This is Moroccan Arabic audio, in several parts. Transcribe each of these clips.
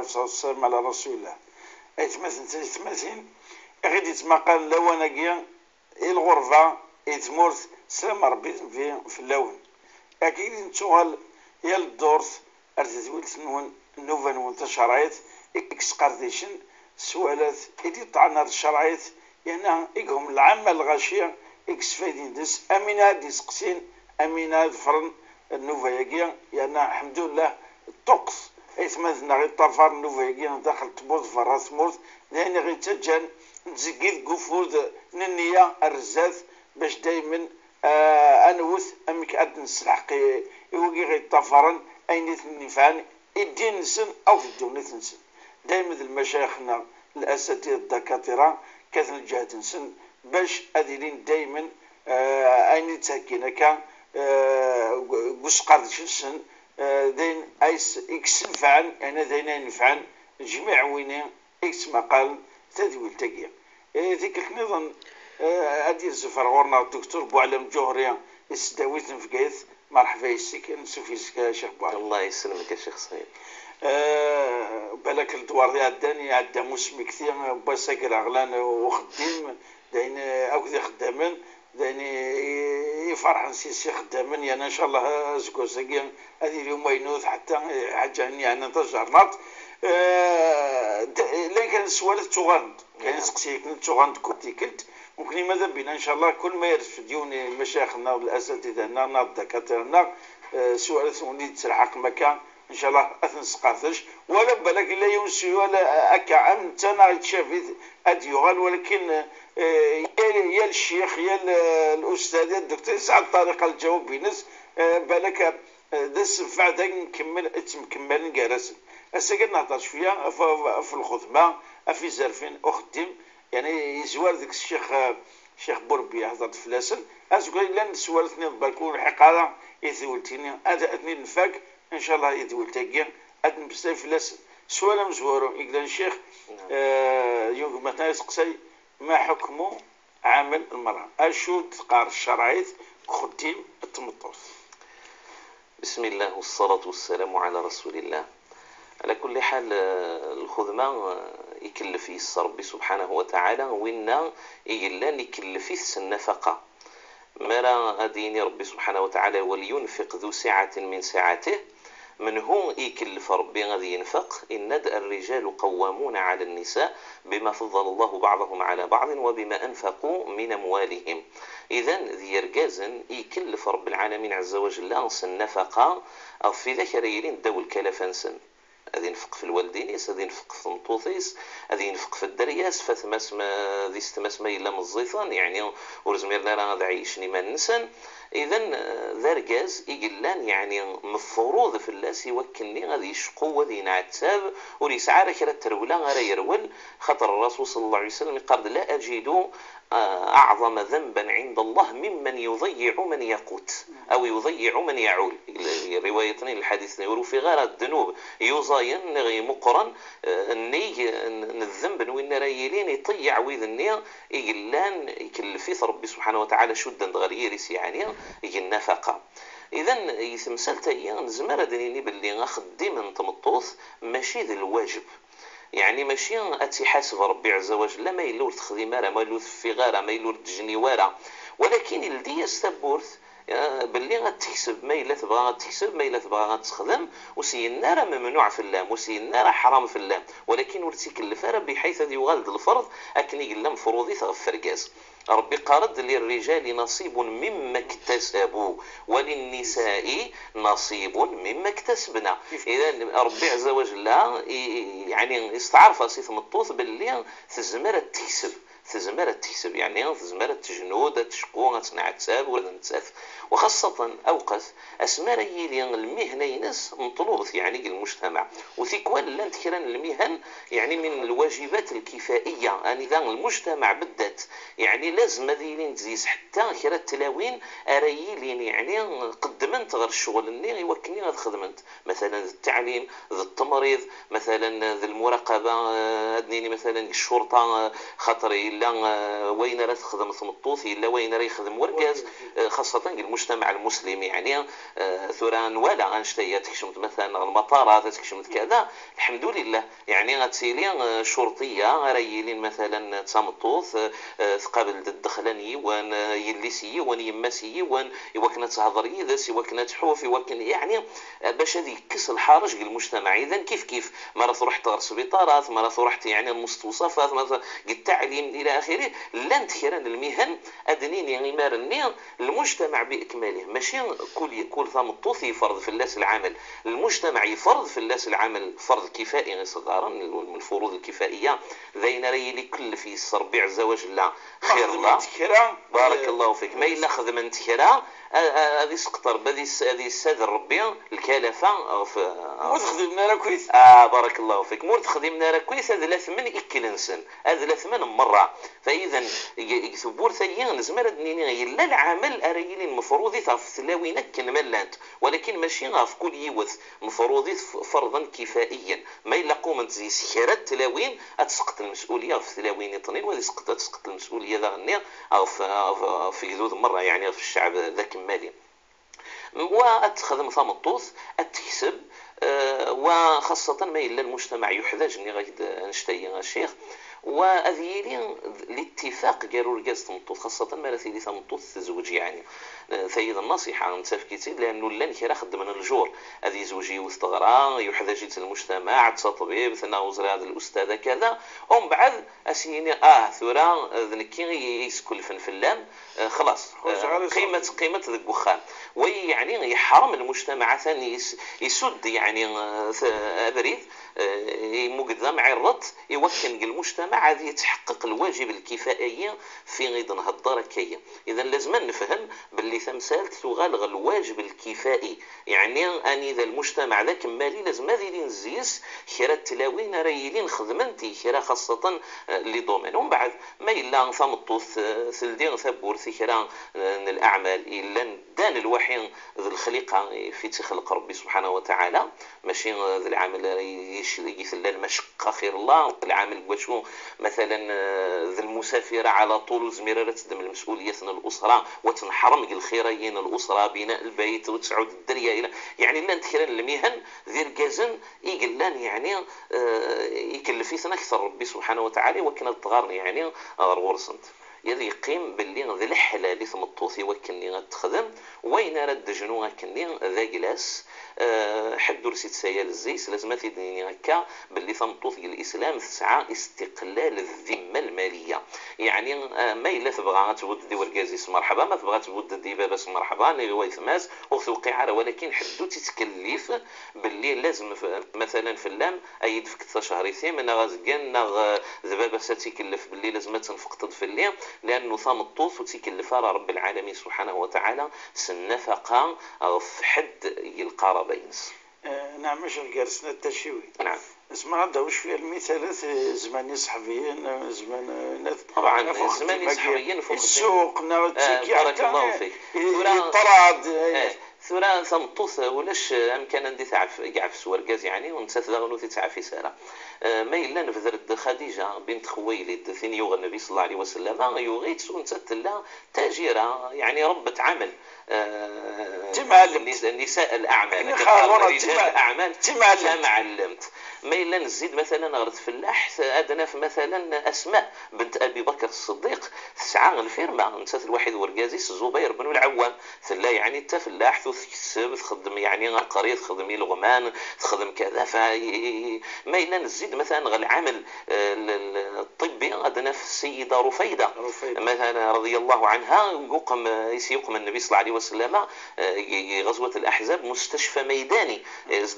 والصلاة والسلام على رسول الله. ايتماثن تيتماثين غادي يتمقال لوانا الغرفة يتمورث سلام ربي في اللون. أكيد نتوغل يا الدورث أرتزويلت نون نوفا نون تشرعيت إكس قرديشن سؤالات إدي طعنا الشرعيت يعني إيقهم العامة الغاشية إكس فايدين دس أمينة ديسقسين أمينة فرن النوفا ياكي يعني الحمد لله الطقس إيتماثنا غير طفار النوفا ياكي داخل تبوظ في راس مورث لأن غير تجان نتزكيد قفوز ننية الرزاز باش دايما انوث امك اد نسلحق يوغي غير طفرن اين النفعان الدين نسن او في الدولة نسن دايما المشايخنا الاساتذة الدكاترة كثر الجهد نسن باش اديرين دايما اين تاكينا كان قسقار نسن دين ايس اكس نفعن انا دين نفعن جميع وين اكس مقال تدويل تاكيا ذيك النظام أدي الزفر غورنا الدكتور بوعلم جوهري السداويت نفقيث. مرحبا يسيك نسوفيسك يا شيخ بوعلم. الله يسلمك يا شيخ سعيد. بالك الدوار ديال عداني عدا موسمي كثير باساكر غلان وخديم داين أكذي خدامين داين يفرح نسيسي خدامين يعني إن شاء الله زكوزاكي هذه اليوم ينوض حتى حاجة يعني تجرنات. لكن السؤال تغند كاين سقسيك تغند كنت كلت ممكن ماذا بينا ان شاء الله كل ما يرفد ديوني مشايخنا والاساتذه لنا الدكاترة سؤال وليد تلحق مكان ان شاء الله اثنسقاتش ولا بالك لا ينسي ولا اكا ام تانا تشافي اديوغال ولكن يا الشيخ يا الاستاذ يا الدكتور ساعة الطريقة الجواب بينس بالك دس بعد نكمل تمكمل نكراسن اسا نهضر شوية في الخدمة في زرفين اخدم يعني يزوار ذاك الشيخ بوربي هضرت فلاسن ازكو الا نسوالتني بالكون الحقاره يثولتيني هذا اثنين نفاك ان شاء الله يدولتاكي اد نبساي فلاسن سؤال مزورو يقدر الشيخ يوم مثلا يسقسي ما حكم عمل المرأة اشو تقار الشرعيت خديم التمطوط. بسم الله والصلاة والسلام على رسول الله. على كل حال الخدمة يكلف يس ربي سبحانه وتعالى وإن إلا يكلف النفقة مرا أديني ربي سبحانه وتعالى ولينفق ذو سعة من سعته من هو يكلف ربي غادي ينفق. إن الرجال قوامون على النساء بما فضل الله بعضهم على بعض وبما أنفقوا من أموالهم. إذن ذي رجازن يكلف رب العالمين عز وجل النفقة أو في ذاك ريلين دول كلفنسن هذه ينفق في الوالدينيس، هذه ينفق في المطوطيس، هذه ينفق في الدرياس، فتماس ما ذي ستماس ما إلا مزيطان يعني ورزميرنا راه غادي عايشني ما ننسان. إذن ذا رجاز إجلان يعني مفروض في اللاس يوكلني غادي يشقو وغادي ينعتاب وريسعى راه كرا الترولة غير يرول خاطر الرسول صلى الله عليه وسلم قال لا أجد أعظم ذنبا عند الله ممن يضيع من يقوت أو يضيع من يعول. روايتين الحديث يقولوا في غير الذنوب يزاين غي مقرن الني الذنب وين رايلين يطيع ويذني إجلان يكلفيث ربي سبحانه وتعالى شدا غير يعني النفقة. إذن يتمثل تايا نزمر دنيني باللي غخدم تمطوث ماشي ذا الواجب يعني ماشي اتحاسب ربي عز وجل ما يلور تخدم راه ما يلور في غارة ما يلور تجني وارا ولكن الدي استبورث باللي غتكسب ما الا تبغى غتكسب ما الا تبغى غتخدم وسينا راه ممنوع في اللام وسينا راه حرام في اللام ولكن ورتكلف راه بحيث هذه يغالد الفرض اكن يقلا مفروضي تغفر كاز. ربي قارد للرجال نصيب مما اكتسبوا وللنساء نصيب مما اكتسبنا. اذا ربي عز وجل يعني استعرف سيث مطوط باللي تزمر تكسب تزمر تكسب يعني تزمر تجنود تشقو تنعتاب ولا نتساف وخاصة أوقات أسمار يلي المهنة ينس مطلوب يعني المجتمع وثيكوان لان تكران المهن يعني من الواجبات الكفائية يعني إذا المجتمع بدات يعني لازم هذه تزيز حتى كرا التلاوين أرايلين يعني قدمنت غير الشغل الني يوكني غير خدمنت مثلا التعليم ذا التمريض مثلا ذا المراقبة أدنيني مثلا الشرطة خاطر الا وين راه تخدم ثمطوط الا وين راه يخدم وركاز، خاصة المجتمع المسلم يعني ثوران ولا انشتيا تكشمت مثلا المطارات تكشمت كذا، الحمد لله يعني غتسيلي شرطية رايلين مثلا تمطوط تقابل الدخلان يوان يليسي وان يماسي وان اوا كنا تهضر يدس اوا كنا تحوف اوا كنا يعني باش هذه يكس الحرج المجتمع. اذا كيف كيف مرة تروح تغر سبيطارات، مرة تروح يعني المستوصفات، مرة التعليم الى اخره، لن تكران المهن ادنيني غمارني المجتمع باكمله، ماشي كل ثمطوط يفرض في اللاس العمل، المجتمع يفرض في اللاس العمل فرض كفائي صغارا من الفروض الكفائيه ذين ري لكل في الربي عز وجل خير الله بارك الله فيك. ما الا خدمت كرا هذه سقط ربي هذه السادر ربي الكلفة مور تخدمنا راه كويس بارك الله فيك، مور تخدمنا راه كويس هذا لا ثمن اكلنسن هذا لا ثمن مرة. فاذا ثبور ثانيا نزمر دنيني الا العمل ارايلي المفروض في تلاوينا كنملانت، ولكن ماشي غاف كل يوث مفروض فرضا كفائيا، ما الا قومت زي سكرات تلاوين تسقط المسؤولية في تلاوين طنين وهذه تسقط المسؤولية ذا غني في جذوذ مرة يعني في الشعب ذاك مالي. وتخدم ثمطوط تكسب وخاصة ما إلا المجتمع يحتاج إني غادي نشتي الشيخ وأذيلي الاتفاق قالوا رجاز تمطوط خاصة ما لا تمطوط تزوج يعني ثيد النصيحة نتفكيتي لأنه لان كرا خدمنا الجور هذه زوجي وثغرة يحتاج المجتمع تطبيب ثنا وزراء هذا الأستاذ كذا ومن بعد أسيني ثورة ذنكي يسكل فلان خلاص قيمة ذك وخام ويعني يحرم المجتمع ثاني يسد يعني أبريد مقدم عرض يوكن المجتمع هذه يتحقق الواجب الكفائي في غيد نهضر كي. اذا لازم نفهم باللي تمثال تغالغ الواجب الكفائي يعني اني اذا المجتمع ذاك مالي لازم هذه نزيس كرا التلاوين رايلين خدمنتي كرا خاصة les domaines. ومن بعد ما الا ثمطوط ثلدي ثبور كرا الاعمال الا دان الوحي ذي الخليقة في تخلق ربي سبحانه وتعالى ماشي ذي العمل يثلى المشقة خير الله العامل وشو مثلا ذي المسافره على طول زميره تدم المسؤولية الاسرة وتنحرم الخيرين الاسرة بناء البيت وتسعود الدريه الى يعني لا نتكرن المهن ذي الكازن يقلان يعني يكلفيتنا اكثر ربي سبحانه وتعالى وكنا الطغار يعني غرسنت يدي يقيم باللي ذي الحلال ثمطوثي وكني غتخدم وين رد جنو كني ذا جلاس حد رسيت سيال الزيس لازم تديني هكا باللي ثمطوث الاسلام تسعى استقلال الذمة المالية يعني ما الا تبغى تود دي وركازيس مرحبا ما تبغى تود دي باباس مرحبا ني ويثماس وثوقي ولكن حدو تتكلف باللي لازم مثلا في اللام اي دفك شهري ثم غازكان ذبابة تيكلف باللي لازم تنفق في الليل لانه ثمطوث وتيكلف رب العالمين سبحانه وتعالى النفقة في حد القرابين. نعم مش جالسنا التشيوي. نعم اسمع هذا وش في المثالات زمان صحفيين زمان طبعا زمان صحفيين فوق السوق بارك الله فيك طراد ثورة ثمطوث ولاش امكان عندي تعرف كاع في سواركاز يعني ونسات ذا تعرف ساره ما الا نفذرد خديجة بنت خويلد ثين يوغ النبي صلى الله عليه وسلم يغيت ونسات لا تاجره يعني ربة عمل النساء الاعمال رجال الاعمال تمعلمت. ما الا نزيد مثلا غرت فلاح ادنا في مثلا اسماء بنت ابي بكر الصديق تسعى الفيرما نسات الوحيد وركازيس الزبير بن العوام ثلا يعني تفلاح تكسب تخدم يعني قرية تخدم الغمان تخدم كذا. ما الا نزيد مثلا غير العمل الطبي عندنا في السيدة رفيده مثلا رضي الله عنها يقم النبي صلى الله عليه وسلم غزوة الاحزاب مستشفى ميداني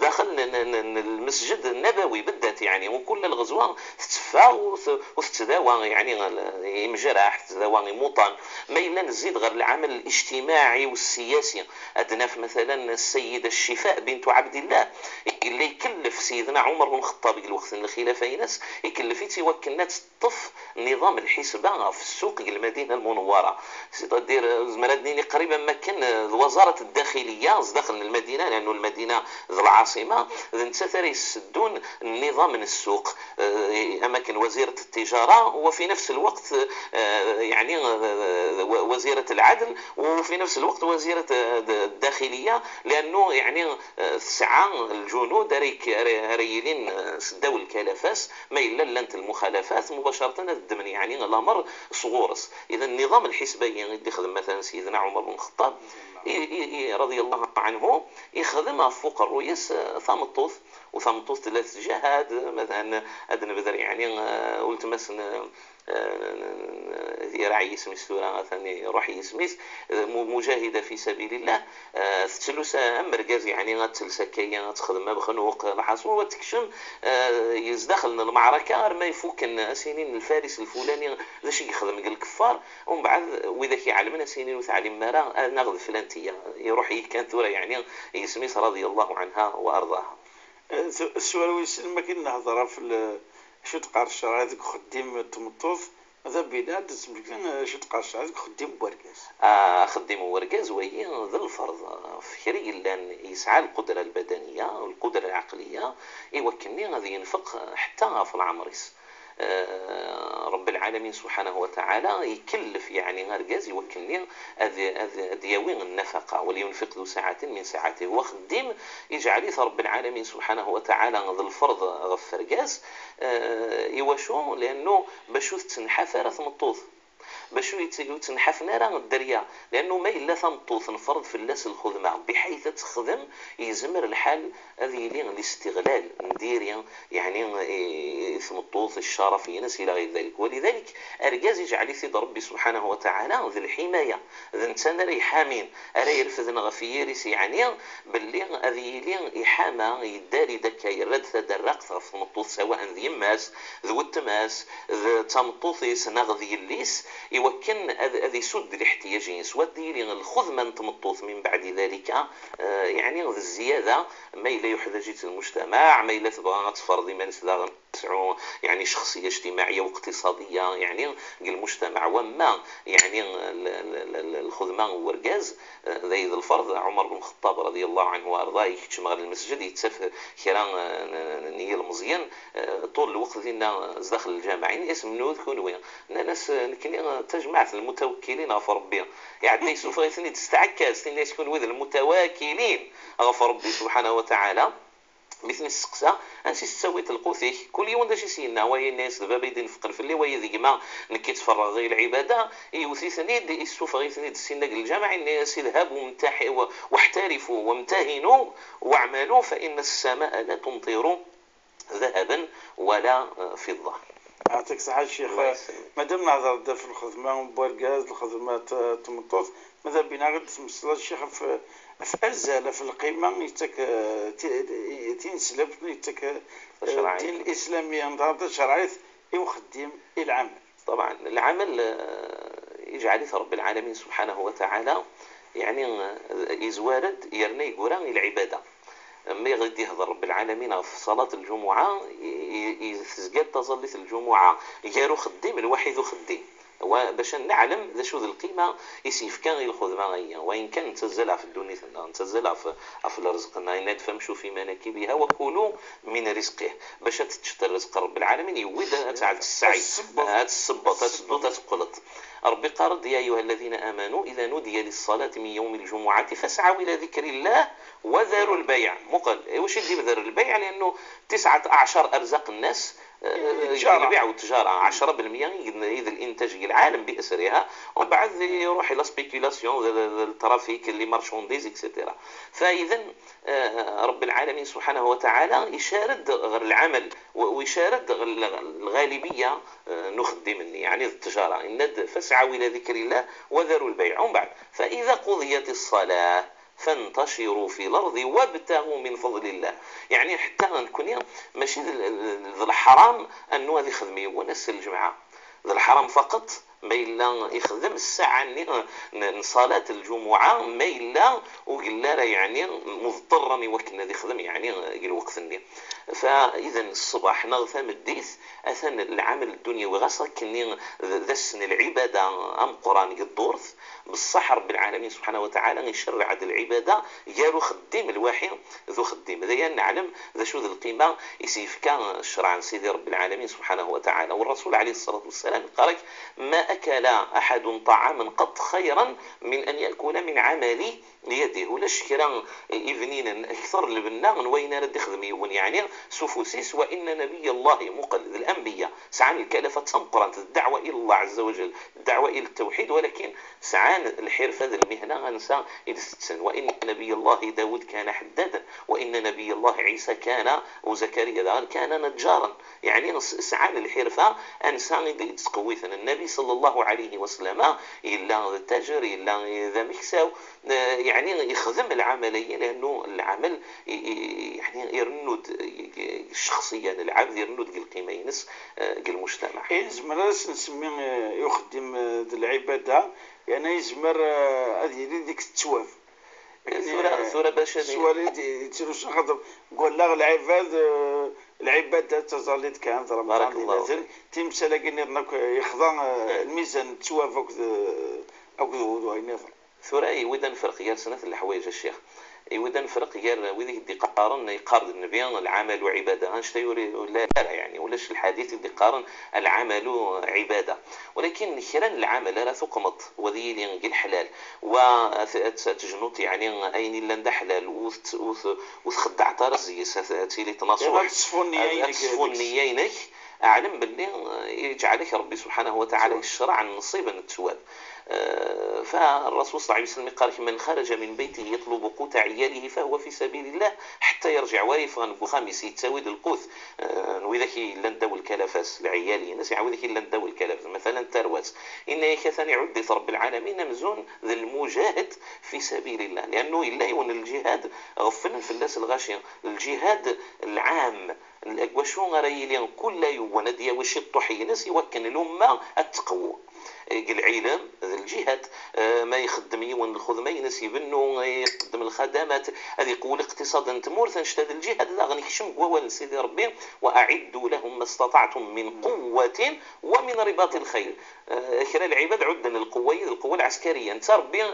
داخل المسجد النبوي بالذات يعني وكل الغزوة تتفا وتتداوى يعني مجراح تتداوى موطن. ما الا نزيد غير العمل الاجتماعي والسياسي عندنا في مثلا السيدة الشفاء بنت عبد الله اللي يكلف سيدنا عمر بن الخطاب الوقت الخلافة يناس يكلف وكنا تطف نظام نظام الحسبة في السوق المدينة المنورة، c'est-à-dire زمرادني قريبا ما كان وزارة الداخلية داخل المدينة، لانه المدينة ذو العاصمة نتا يسدون النظام من السوق، اماكن وزيره التجارة وفي نفس الوقت يعني وزيره العدل وفي نفس الوقت وزيره الداخلية، لانه يعني سعى الجنود ريلين سداو الكلفاس ما الا لانت المخالفات مباشرة الدمن يعني الامر صغورس. اذا النظام الحسبي اللي خدم مثلا سيدنا عمر بن الخطاب رضي الله عنه يخدم فوق الرؤيس ثامطوث وثامطوث ثلاث جهاد مثلا هذا نبذر يعني ولتمس يراعي يسميس ثاني يروح يسميس مجاهدة في سبيل الله، تلوس مركز يعني غتلسا كاين تخدم بخنوق الحصول وتكشم يزدخل المعركة ما يفوك سنين الفارس الفلاني ذا شي يخدم قال الكفار، ومن بعد واذا كيعلمنا سنين وتعليم مرا ناخذ فلانتيه يروح كان ثورة يعني يسميس رضي الله عنها وارضاها. السؤال ويسلم ما كاين نهضر في شو تقار الشرع هذاك خديم تمطوف ماذا بينا شو تقار الشرع هذاك خديم ورقاز. خديم ورقاز وهي ذا الفرض في لان يسعى القدرة البدنية والقدرة العقلية ايوا كني غادي ينفق حتى في العمريس. رب العالمين سبحانه وتعالى يكلف يعني غرقاز يوكلني أذ ياوي النفقة ولينفق ذو ساعة من ساعته، هو خديم يجعل رب العالمين سبحانه وتعالى ذا الفرض غف رقاز يواشو لأنه باش تنحف راه ثمطوث باش يتنحفنا راه الدريا، لانه ما الا ثمطوث نفرض في اللاس الخدمة بحيث تخدم يزمر الحال هذه لي الاستغلال ندير يعني ثمطوث الشرف ينس الى غير ذلك. ولذلك ارجاز يجعل سيد ربي سبحانه وتعالى ذي الحماية ذا انسان راه يحامين راه يرفد غفيريس يعني باللي هذه لي يحامى يداري دكا يرد تدرق في ثمطوث سواء ذي يماس ذو التماس ذو تمطوثيس نغذي يليس يوكن هذا يسد الاحتياجين سوا ديري الخدمة نتمطوث من بعد ذلك يعني الزيادة ما إلا يحتاج المجتمع ما إلا تبغى تفرضي ما نسلا يعني شخصية اجتماعية واقتصادية يعني المجتمع وما يعني الخدمة ورقاز ذي الفرض. عمر بن الخطاب رضي الله عنه وارضاه يكتشم غير المسجد يتسف كرا نية المزيان طول الوقت ديالنا داخل الجامعين اسم نود كونوي ناس نكني تجمعت المتوكلين غف ربي يعني يسوف غيثني تستعكاز تني يكون وذ المتواكلين غف ربي سبحانه وتعالى مثل السقسا انسي سويت القوثيك كل يوم داش سينا وهي الناس دابا بيدي نفقر في اللي وهي ذيك نكي تفرغ غير العبادة يوثيثني يسوف غيثني السنة الجامع الناس يذهبوا واحترفوا وامتهنوا واعملوا فان السماء لا تمطر ذهبا ولا فضة. يعطيك الصحة الشيخ. مادام نهضر في الخدمة بورقاز الخدمة تمطوط ماذا بينا غير تمصل الشيخ في أزالة في القيمة يتك تنسلب يتك الدين الإسلامي نهضر شرعيت يخدم العمل. طبعا العمل يجعل رب العالمين سبحانه وتعالى يعني يزوارد يرني يقرا العبادة ما غادي يهضر رب العالمين في صلاة الجمعة يتزكى تظلت الجمعة غير خديم الوحيد خديم باش نعلم ذا شو ذا القيمة يسيف كان غير الخدمة غيا وإن كان تزلع في الدنيا تزلع في الرزق إن فامشوا في مناكبها وكلوا من رزقه باش تشتري رزق رب العالمين يود تاع السعي الصبط تسبط تقلط. ربي قال يا أيها الذين آمنوا إذا نودي للصلاة من يوم الجمعة فاسعوا إلى ذكر الله وذروا البيع. مقل واش يدي بذر البيع؟ لأنه 19 أرزاق الناس البيع والتجارة 10% إذا الإنتاج العالم بأسرها ومن بعد يروح إلى spéculation ال trafic les marchandises et cetera. فإذا رب العالمين سبحانه وتعالى يشارد غير العمل ويشارد الغالبية نخدم يعني التجارة إن فاسعوا إلى ذكر الله وذروا البيع. ومن بعد فإذا قضيت الصلاة فانتشروا في الأرض وابتغوا من فضل الله. يعني حتى نكون ماشي ذا الحرام أنه هذه خدمة وناس الجمعة ذا الحرام فقط ما إلا يخدم الساعة صلاة الجمعة، ما إلا وقال لا يعني مضطرا يوكلنا يخدم يعني الوقت اللي. فإذا الصباح نغثى مديث أثن العمل الدنيوي غاصة كني ذسن العبادة أم قرآن الدورث بالصح رب العالمين سبحانه وتعالى يشرع عد العبادة يارو خديم الواحي ذو خديم ذا نعلم ذا شو ذا القيمة يسيفكا الشرع سيدي رب العالمين سبحانه وتعالى. والرسول عليه الصلاة والسلام قال ما أكل أحد طعاما قط خيرا من أن يأكل من عمل يده. ولا شكرا إذنين أكثر لبنا وين رد خدمي يعني سفوسيس. وإن نبي الله مقلد الأنبياء سعان الكلفة تنقرنت الدعوة إلى الله عز وجل، الدعوة إلى التوحيد، ولكن سعان الحرفة المهنة غنسى إلى. وإن نبي الله داود كان حدادا، وإن نبي الله عيسى كان وزكريا كان نجارا، يعني سعان الحرفة أنسى تقويثا. النبي صلى الله عليه وسلم إلا التاجر إلا ذا مكساو يعني يخدم العملية، لأنه العمل يعني يرند الشخصية العبد، يرند القيمة ينس المجتمع. يزمر نسمي يخدم العبادة، يعني يزمر هذه ديك التواف ثورة باش سوالي يتيروش خاطر قول لا العباد العبادة تزاليت كان رمضان تيمسا لكن يخضع الميزان التواف أو ثورة يودا نفرق غير سنة الحوايج الشيخ، يودا نفرق غير ويديك دي قارن يقارن النبي العمل عبادة انش تيوري لا لا يعني ولاش الحديث دي قارن العمل عبادة، ولكن كران العمل راه تقمط وذي لي الحلال وتجنوط يعني اين لا حلال وتخدع ترزي تيلي تناصح تصفو النية اعلم باللي يجعلك ربي سبحانه وتعالى الشرع النصيب التواب. فالرسول صلى الله عليه وسلم قال من خرج من بيته يطلب قوت عياله فهو في سبيل الله حتى يرجع. وريفا خامس يتساوي القوت وإذا كي لندو الكلفاس العيالي الناس يعاود كي لندو الكلفاس مثلا تروات إن يكثني عدة رب العالمين مزون ذا المجاهد في سبيل الله، لأنه إلا يون الجهاد غفل في الناس الغاشية الجهاد العام وشو غريلين كل يوم نديا وش الطحي ناس يوكن الأمة التقوى العلم الجهاد ما يخدم يون الخدمة ينس يبنو يقدم الخدمات هذه يقول اقتصاد تمور تنشتد الجهاد لا غني كشم قوة سيدي ربي وأعدوا لهم ما استطعتم من قوة ومن رباط الخيل. كلا العباد عدنا القوة القوة العسكرية انت ربي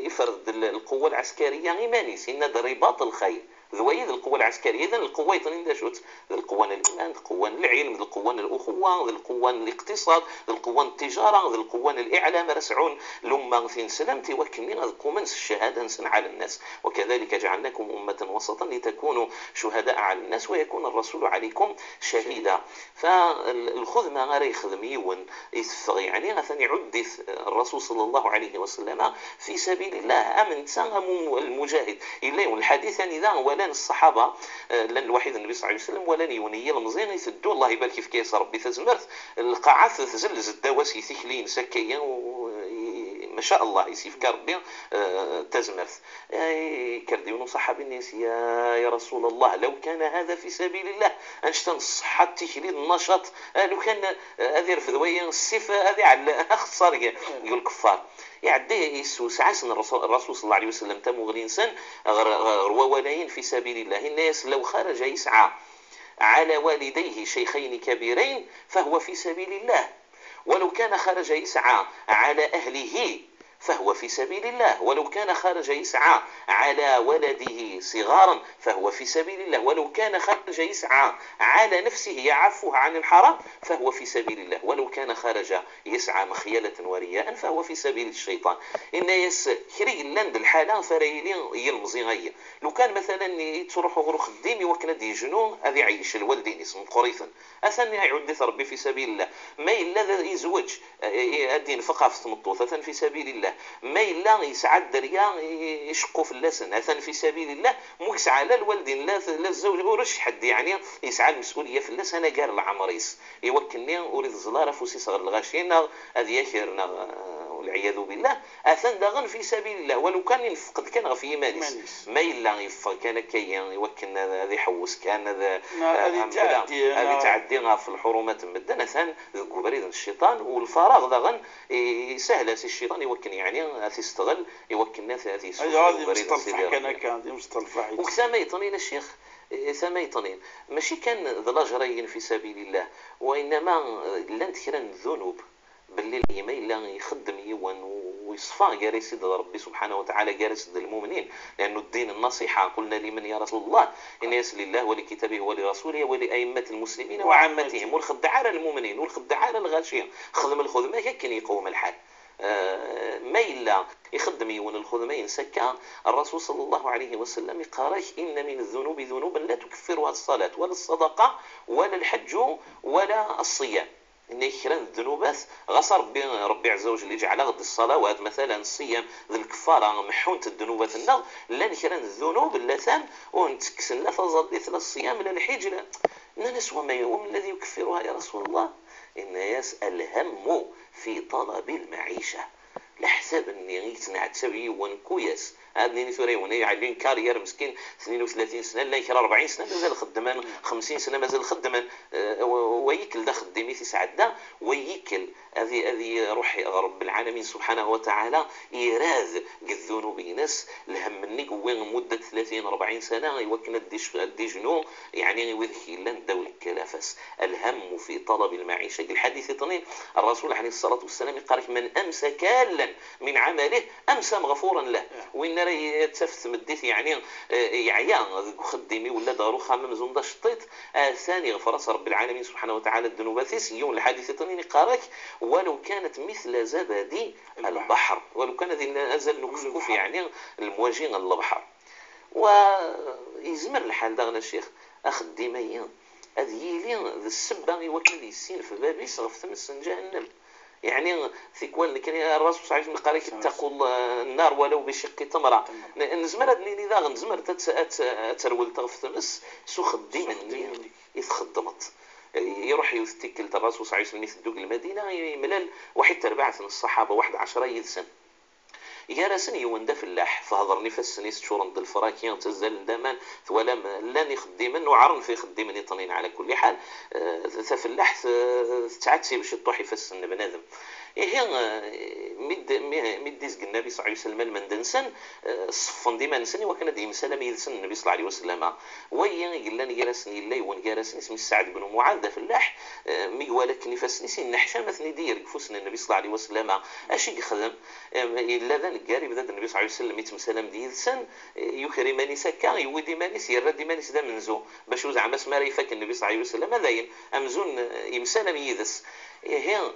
يفرض القوة العسكرية غيمانيس إن رباط الخيل ذويد القوة العسكرية. إذن القوة يطنين شوت القوة الإيمان، القوة العلم، القوة الأخوة، القوة الاقتصاد، القوة التجارة، القوة الإعلام رسعون لما في سلمتي وكني القوة الشهادة نسن على الناس. وكذلك جعلناكم أمة وسطا لتكونوا شهداء على الناس ويكون الرسول عليكم شهيدا. فالخدمة غير يخدم يون يتفغ يعني غثني عدث الرسول صلى الله عليه وسلم في سبيل الله أمن تساهم المجاهد إلا يون الحديث إذا ولا الصحابة لن الوحيد النبي صلى الله عليه وسلم ولا يوني المزين يسدوا الله يبارك في كيس ربي تزمرت القاعات تزلز الدواس يثكلين سكيا ما شاء الله يسيف ربي تزمرت كرديون صحابي الناس يا رسول الله لو كان هذا في سبيل الله انشتن الصحة تكليد النشاط لو كان هذه رفضويا السيف هذه على خسار يقول الكفار يعدي يسوس عسن الرسول صلى الله عليه وسلم تمغ الإنسان غير في سبيل الله. الناس لو خرج يسعى على والديه شيخين كبيرين فهو في سبيل الله، ولو كان خرج يسعى على أهله فهو في سبيل الله، ولو كان خرج يسعى على ولده صغارا فهو في سبيل الله، ولو كان خرج يسعى على نفسه يعفوه عن الحرام فهو في سبيل الله، ولو كان خرج يسعى مخيلة ورياء فهو في سبيل الشيطان. إن يس كري لند الحالة فريلين يلمزي غير لو كان مثلا تروح غرو خديمي وكان دي جنون هذه يعيش الوالدين اسم قريثا أثني يعد ربي في سبيل الله، ما إلا يزوج أدي نفقه في ثمطوثة في سبيل الله، ما إلا يسعى الدريا يشقوا في اللسن أثن في سبيل الله، مو يسعى لا الوالدين لا الزوج ورش حد حد يعني يسعى المسؤولية في الناس انا كار العمريس يوكلني اريد الزلاره فوسي صغر الغاشين هذه ياكرنا والعياذ بالله اثن داغن في سبيل الله ولو كان ينفقد كان غ في ايمانيس ما الا يفق كان كي يوكل هذا يحوس كان هذا هذه تعدي في الحرمات مدن اثن بريد الشيطان والفراغ داغن يسهل الشيطان يوكل يعني تستغل يوكل الناس هذه كان كان مستلفح وكما يطنين الشيخ ثما يطنين ماشي كان ذا جرين في سبيل الله وانما لان تكران الذنوب باللي ما الا يخدم يوان ويصفى جالس ربي سبحانه وتعالى جالس المؤمنين لأن الدين النصيحة قلنا لمن يا رسول الله إن يس لله ولكتابه ولرسوله ولأئمة المسلمين وعامتهم والخدع على المؤمنين والخدع على الغاشية خدم الخدمة كان يقوم الحال ما إلا يخدم يون الخدمة ينسكا الرسول صلى الله عليه وسلم قال إن من الذنوب ذنوبا لا تكفرها الصلاة ولا الصدقة ولا الحج ولا الصيام إن كران الذنوبات غص ربي عز وجل يجعل غد الصلوات مثلا الصيام ذي الكفارة محونت الذنوبات النغ لا نكران الذنوب لا ثام ونتكسن لا تظليت لا الصيام لا الحج لا ناس وما يوم الذي يكفرها يا رسول الله إن يسأل هم في طلب المعيشة لحساب اني يتنعتسوي ونكويس هاد نيني ثوري وني يعلين كارير مسكين 32 سنة لا يكرا 40 سنة مازال خدمان 50 سنة مازال خدمان ويكل دا خدمي تسعدا ويكل هذه روحي رب العالمين سبحانه وتعالى يراذ الذنوب ناس الهم مني قوي مده 30 40 سنة يوكل ديجنو يعني وذكي لن دول الكلافس الهم في طلب المعيشة. الحديث اثنين الرسول عليه الصلاة والسلام قال من امسى كالا من عمله امسى مغفورا له وين راه يتفت مديت يعني يعيا خدمي ولا دارو خامم زون شطيط ثاني غفر رب العالمين سبحانه وتعالى الذنوب يوم الحديث اثنين قالك ولو كانت مثل زبد البحر ولو كان ذي ازل نكفكف يعني المواجهة البحر ويزمر الحال داغنا الشيخ اخدمي اذيلي ذي السبه يوكل يسين في بابيس غف تمس جهنم يعني في كوال كان الرسول صلى الله عليه وسلم قال اتقوا النار ولو بشق تمره نزمر هاد ذا نزمر ترول تغف تمس سو خديم يتخدمت يروح يوثتكل الرسول صلى الله عليه وسلم يثدوق المدينة يملل واحد تربعة من الصحابة 11 يدسن يارسن يون دا فلاح فهضرني فالسني ست شهور ند الفراكين تزال دامان ثولا لان يخدمن وعرن في خدمن يطنين على كل حال فلاح تعتسي باش يطوحي فالسن بنادم إيه مد ديزق النبي صلى الله عليه وسلم المندنسن صفن ديما نسني وكان ديما سلام يلسن النبي صلى الله عليه وسلم وين قلنا جالسني لا يون جالسني اسمه سعد بن معاذ دا فلاح مي ولكن فاسني نحشا مثني دير كفوسن النبي صلى الله عليه وسلم اش يخدم الا ذا نكاري بدا النبي صلى الله عليه وسلم يتمسلم ديلسن يكري ماني سكا يودي مانيس يرد مانيس دا منزو باش زعما سما يفك النبي صلى الله عليه وسلم هذاين امزون يمسلم يدس إيه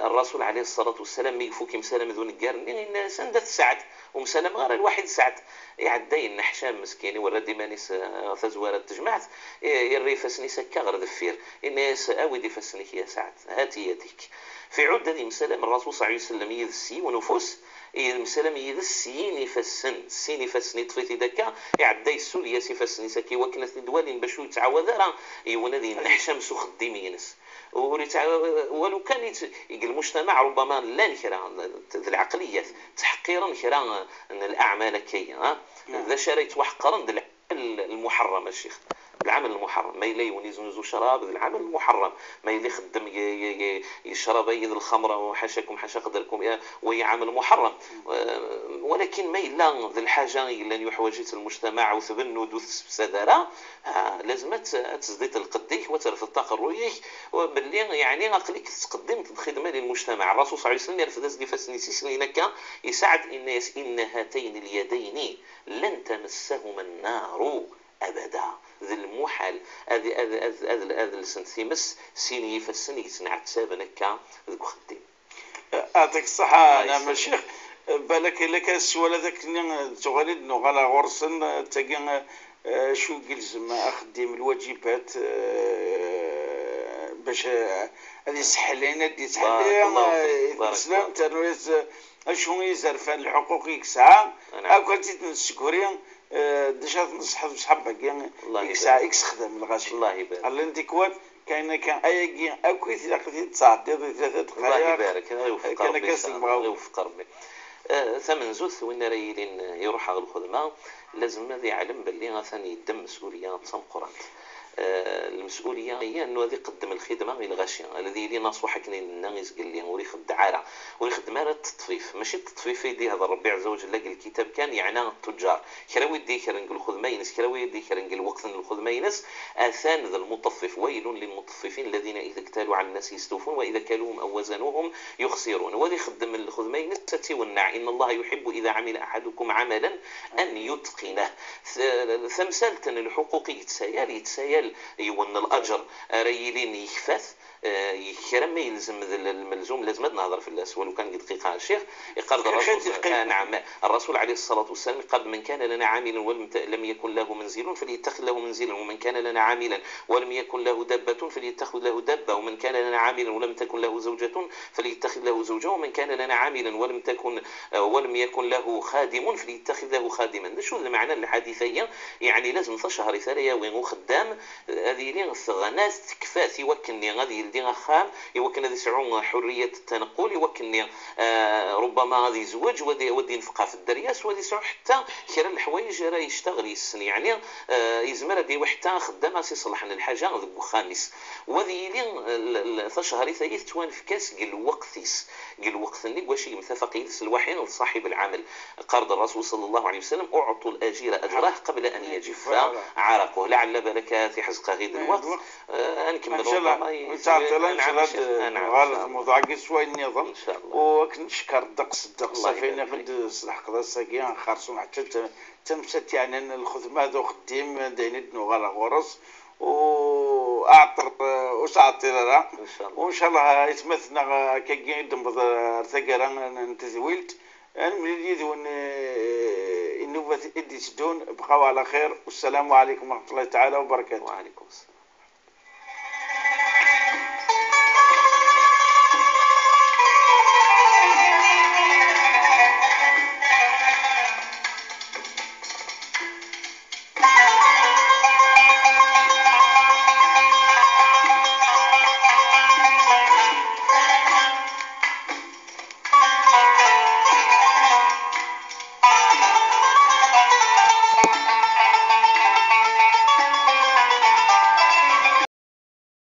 الرسول عليه الصلاة والسلام يفوك مسلم ذو نجار سند سعد ومسلم غير الواحد سعد يعدي النحشام مسكيني ولا ديمانيس تزوارة تجمعت يري فسني سكا غير ذفير الناس أودي فسني يا سعد هاتي يديك في عدة دي مسلم الرسول صلى الله عليه وسلم يدسي ونفوس المسلم يدس يفسن سيني فسني طفيتي دكا يعدي السول ياسي فسني سكي وكنت دوالين باش يتعاود راه يونادي النحشام سو خديمينس ولو كان المجتمع ربما لا نكرا العقلية تحقيرا كرا الاعمال كي ذا شريت وحقرا المحرم الشيخ العمل المحرم ما يلي يونيزونزو شراب العمل المحرم ما يلي خدم يشرب يد الخمرة وحاشاكم حاشا قدركم وهي عمل محرم ولكن ما الا ذي الحاجة الا يحوجت المجتمع وثبنو دوث سداره لازم تزديت القديك وترفض تقريك وباللي يعني عقلك تقدم الخدمة للمجتمع. الرسول صلى الله عليه وسلم يرفض زدي فسني هناك يساعد ان هاتين اليدين لن تمسهما النار ابدا ذي المحال هذه هذه هذه هذه السنتيمس سيني فالسن يتنعت سابنكا ذوك خديم. يعطيك الصحة نعم الشيخ بالك إلا كان السؤال هذاك تغالي نغالا غرسن تاكي شو يلزم أخدم الواجبات باش هذه يسحل لنا دي يسحل الإسلام تنويز شو يزرفان الحقوق يكسعى أو كنتي تنسكوري déjà نصح صحابك يعني اكس خدام الغاشي الله يبارك الانتيكوات كاين كان اي اكويت الا قدرتي تعطي 3 دقائق. الله يبارك، يوفق ربي، يوفق ربي. ثمن زوث وين رايلين يروح على الخدمة لازم هذا يعلم باللي غاثاني يدم مسؤولية تمقرانت. المسؤولية هي انه هذه يقدم الخدمة للغاشي الذي يلي نصوحك يزقل لي وري خد وري خدمة التطفيف، ماشي التطفيف يدي هذا ربي عز وجل الكتاب كان يعني التجار كراوي يدي كرنق الخدمة ينس، كراوي يدي كرنق الوقت الخدمة ينس اثان ذا المطفف. ويل للمطففين الذين اذا اكتالوا على الناس يستوفون واذا كالوهم او وزنوهم يخسرون. وذي خدم الخدمة ينس تيونع ان الله يحب اذا عمل احدكم عملا ان يتقنه. ثمثالت الحقوق يتسايل يتسايل يون الاجر ريلين يخفاث يكرم يلزم الملزوم لازم نهضر في اللاس ولو كان دقيقة. الشيخ يقال الرسول نعم الرسول عليه الصلاة والسلام قال من كان لنا عاملا ولم يكن له منزل فليتخذ له منزلا، ومن كان لنا عاملا ولم يكن له دابة فليتخذ له دابة، ومن كان لنا عاملا ولم تكن له زوجة فليتخذ له زوجة، ومن كان لنا عاملا ولم يكن له خادم فليتخذ له خادما. شو المعنى الحديثية؟ يعني لازم تشهر ثريا وين خدام هذه لي غناس تكفات يوكلني غادي يلدي خام يوكل هذه سعون حرية التنقل يوكلني ربما غادي يزوج ودي ينفقها في الدرياس ودي يسعو حتى كرا الحوايج راه يشتغل يسن يعني يزمر هذه حتى خدام يصلح لنا الحاجة ذو خامس وذي لي تشهري ثالث توان في كاس قل وقتيس قل وقت واش متفق يلس الوحي صاحب العمل. قرض الرسول صلى الله عليه وسلم اعطوا الاجير اجره قبل ان يجف عرقه. لعل بالك في حزق غيد الوقت نكمل ربما نعم الموضوع شوي النظام وكنشكر الدقس الدقس فين غد الحق الساقية خرصون حتى تمست يعني الخدمة ذو خديم داين غالا غرس واعطر وساعطي لا وان شاء الله يتمثلنا كي دم ارتقرا نتزويلت نريد النوبة إدي تدون. بقاو على خير والسلام عليكم ورحمة الله تعالى وبركاته. وعليكم السلام.